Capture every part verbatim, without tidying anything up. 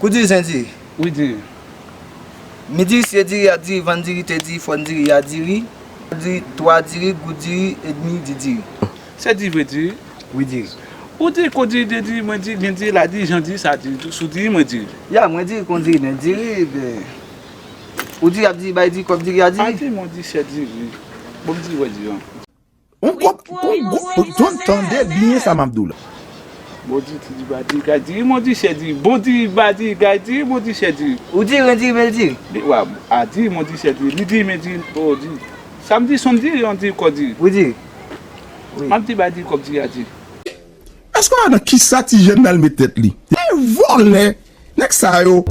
Kou diri, zen diri. Wi, diri. Midi, se diri, ap diri, vann diri, te diri, fòn diri, ya diri, di, twa diri, gou diri, edmi, di diri. Se diri vre diri? Wi, diri. Ou diri, kou diri, de diri, mwen diri, gen diri, la diri, jan diri, sa diri, tou sou diri, mwen diri. Ya, mwen diri, kon diri, nen diri, ben. Ou diri, ap diri, bay diri, kòb diri, ya diri. A diri, mwen diri, chè diri. Bon, m diri, wè diri an. On kòp, on gwo, John, tande byen sa m ap di w la. Bon diri, ti diri, ba diri, kay diri, mwen diri, chè diri, bon diri, ba diri, kay diri, mwen diri, chè diri. Ou diri, ren diri, men l diri. Li, wa, a diri, mwen diri, chè diri, li diri, men diri, o diri. Sa m diri, sonn diri, yon diri, kò diri. Wi, diri. Wi. M ap diri, ba diri, kòb diri, a diri. Èske w wè nan kisa ti jèn nan al met tèt li? E vòlè! Nèg sa yo.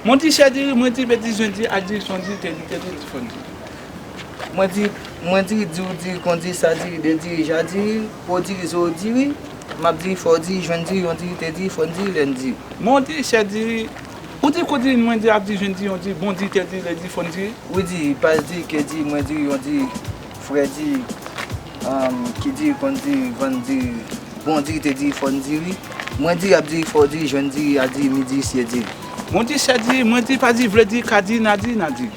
Mwen diri, chè diri, mwen diri, betiz, jwenn diri, a diri, sonn diri, te diri, te diri, fòn diri. Mwen diri, mwen diri, di, ou diri, kon diri, sa diri, de diri, ja diri, po diri, zo diri, m ap diri, fò diri, jwenn diri, yon diri, te diri, fòn diri, len diri. Mwen diri, chè diri, ou diri, kou diri, mwen diri, ap diri, jwenn diri, yon diri, bon diri, te diri, le diri, fòn diri. Wi diri, pas diri, ke diri, mwen diri, yon diri, frè diri, um, ki diri, konn diri, vann diri, bon diri, te diri, fòn diri. Mwen diri, ap diri, fò diri, jwenn diri, a diri, mi diri, si diri. Mwen diri, chè diri, mwen diri, pa diri, vle diri, ka diri, na diri, na diri.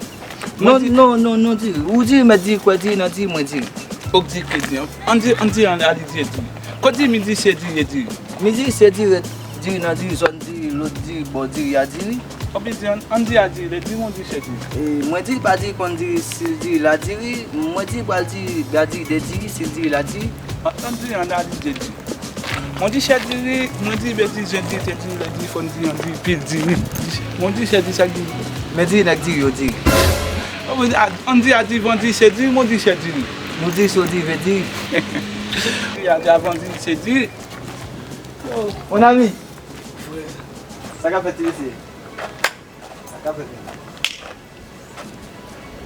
Non, non, non, non diri. Ou diri, mèt diri, kwè diri, nan diri, mwen diri. Ok diri, ke diri. An diri, an diri, an ali diri, diri. Kò diri, mi diri, si diri, e diri. Mi diri, si diri, diri, nan diri, zòn diri, lòt diri, bò diri, ya diri. Opi di, an, an di a diri, le diri, mwen diri, chè diri. E, mwen diri, pa diri, konn diri, si l diri, la diri, mwen diri, pral diri, ga diri, de diri, si l diri, la diri. An, an diri, an ali diri, de diri. Mwen diri, chè diri, mwen diri, betiz, jwenn diri, te diri, le diri, fòn diri, an diri, pil diri. Mwen diri, chè diri, sa k diri. Men diri, nèg diri, yo diri. An, an diri, a diri, van diri, se diri, mwen diri, chè diri. Nou diri, si w diri, ve diri. Diri, a diri, a van diri, se diri. Mon ami. Sa k ap fèt, ti mesye? Sa k ap fèt menm?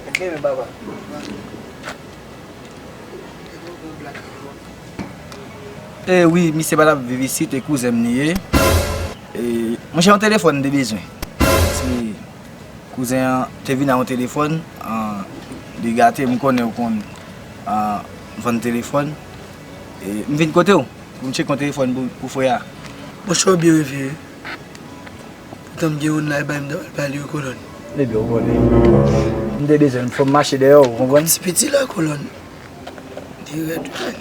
Èske men baba? E wi, misye pa t ap viv isit, e kouzen m li ye. E, monchè, yon telefòn m te bezwen. Si kouzen an te vin ak yon telefòn, an, li gate, m konnen ou konn, an, vann telefòn. E, m vin kote w pou m tcheke yon telefòn pou, pou frè a. Monchè, w byen reveye. Poutan m gen youn la, e bay m ta pral pale yo, kolòn. Ebyen, w konnen. M te bezwen l, fò m mache dèyè w, ou konprann? Ti piti la, kolòn. Li rèd, wi.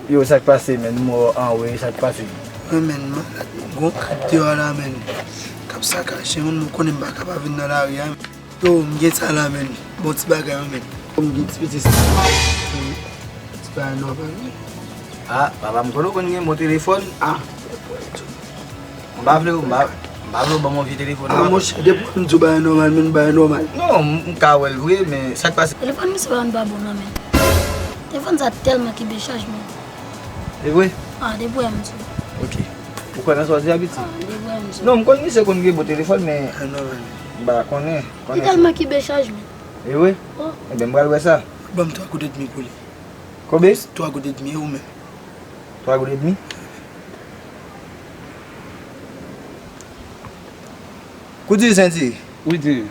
Yo, sa k pase, menn? Mò anwe, sa k pase? Wi, menn, malad. Gon kat deyò la, menn. K ap sakaje moun, ou konnen m pa ka pa vin nan lari a. Yo, m gen sa la, menn. Bon ti bagay, wi, menn. M gen ti piti sa. Ti bagay nòmal, wi. A, papa, m konnen w konn gen bon telefòn. A. M pa vle, m pa, m pa vle w ban m yon vye telefòn, non. A, monchè, depi m di w bagay nòmal, menn, bagay nòmal. Non, m, m ka wè l vre, men sa k pase? Telefòn misye pa konn pa bon, non, menn. Telefòn sa tèlman kenbe chaj, menn. E vre? A, depi w wè m di w. Ok. Ou kwè nan sa w di a, piti? A, depi w wè m di w. Non, m konn misye konn gen bon telefòn, men bagay nòmal, menn. M pa konnen. Li tèlman kenbe chaj, menn. E vre? Wi. Ebyen, m pral wè sa. Ban m twa goud edmi pou li. Konbyen? Twa goud edmi, e ou menm? Twa goud edmi? Kou diri, zen diri. Wi, diri.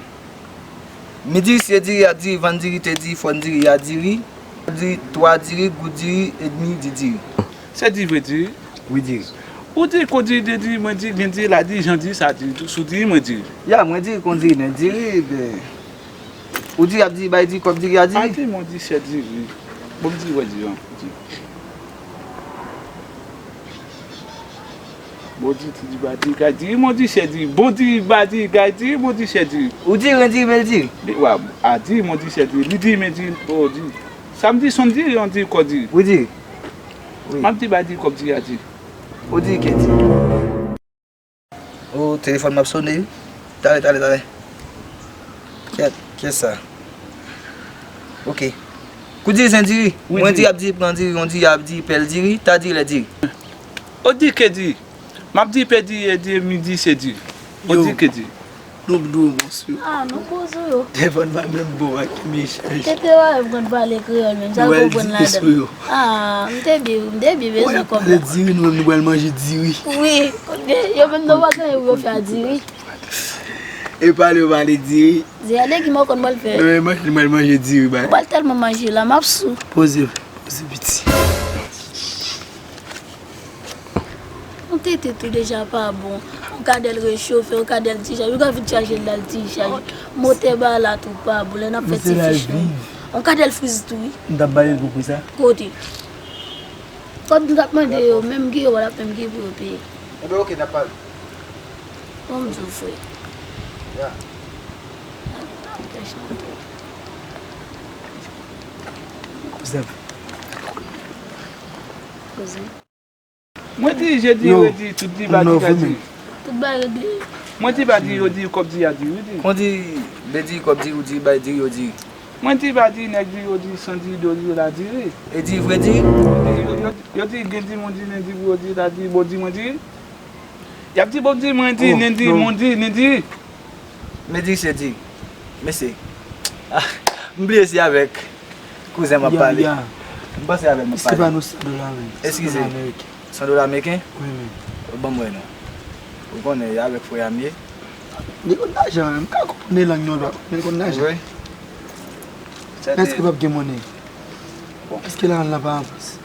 Midi, se diri, ap diri, vann diri, te diri, fòn diri, ya diri, diri, twa diri, gou diri, edmi, di diri. Se diri vre diri? Wi, diri. Ou diri, kou diri, de diri, mwen diri, gen diri, la diri, jan diri, sa diri, tou sou diri, mwen diri. Ya, mwen diri, kon diri, nen diri, ben. Ou diri, ap diri, bay diri, kòb diri, ya diri. A diri, mwen diri, chè diri. Bon, m diri, wè diri an. Bon diri, ti diri, ba diri, kay diri, mwen diri, chè diri. Bon diri, ba diri, kay diri, mwen diri, chè diri. Ou diri, ren diri, men l diri. Li, wa, a diri, mwen diri, chè diri. Li diri, men diri, o diri. Sa m diri, sonn diri, yon diri, kò diri. Wi, diri. Wi. M ap diri, ba diri, kòb diri, a diri. Ou diri, ke diri. O, telefòn m ap sone wi. Talè, talè, talè. Kèt, kiyès sa? Ok. Kou diri, zen diri. Wi, mwen diri. Diri, ap diri, pran diri, yon diri, ap diri, pèl diri, ta diri, lè diri. O diri, ke diri. M ap diri, pè diri, e diri, mi diri, se diri. O diri, ke diri. Nou dou, bon sou yo. A, nou bon sou yo. Telefòn pa menm bon, ak ki mesaj. Tete wa, m konn pale kreyòl menm, sa l konprann ladan. A, m te byen, m te byen bezwen kòb la. Pale diri, nou menm nou pral manje diri. Wi, yo menm nou pa gen anyen pou yo fè a diri. E pale, yo pale diri. Diri a de ki mò konn mwen l fè. Non, e manje, nou pral manje diri, bay. Ou pral tèlman manje la, m ap sou. Poze, poze piti. Yon Tete tou deja pa bon. Yon kadèl rechofe, yon kadèl dichaje. Ou ka vin chaje l la, l dichaje. Motè ba la tou pa bon. Lè n ap fè ti fish nou. Yon kadèl friz tou, wi. M t ap ba li l pou pri sa. Kote? Kòb nou t ap mande yo, menm ki yo, w ap menm ki pou yo peye. Enben, oke, n ap pale. Bon, m di w, frè. Ya. Kouzen. Kouzen. Mwen di jedi, redi, tout di, ba di, ka di. Tout bagay di. Mwen di, ba di, yo di, kòb di, a di, wi di. Kon di, be di, kòb di, ou di, bay di, yo di. Mwen di, ba di, nèg di, yo di, san di, do di, la di, wi. E di, vre di. Yo, yo, yo di, gen di, mwen di, nen di, yo di, la di, bo di, mwen di. Y ap di, bo di, mwen di, nen di, mwen di, nen di. Me di, se di. Mesye. Ah, m bliye se avèk kouzen m ap pale. M panse avèk m ap pale. Eskize. San dola ameriken? Wi, men. Ban m wè non. Ou konnen, e avèk frè a m ye. Li konn lajan, m ka konprann lang nou la, men li konn lajan. Wi. Èske p ap gen monnen? Èske lajan la pa an fas?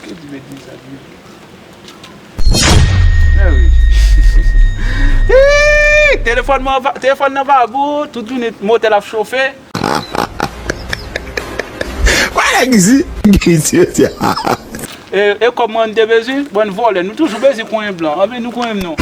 Ke di betiz sa di? Mèwi. Hii! Telefòn mwen va, telefòn nan va bout, tout jounen motè l ap chofe. Kwa nèg isi? Isi, isi. E, e kòb mwen te bezwen, bon vòlè, nou toujou bezwen konyen blan, anben nou konyen m non.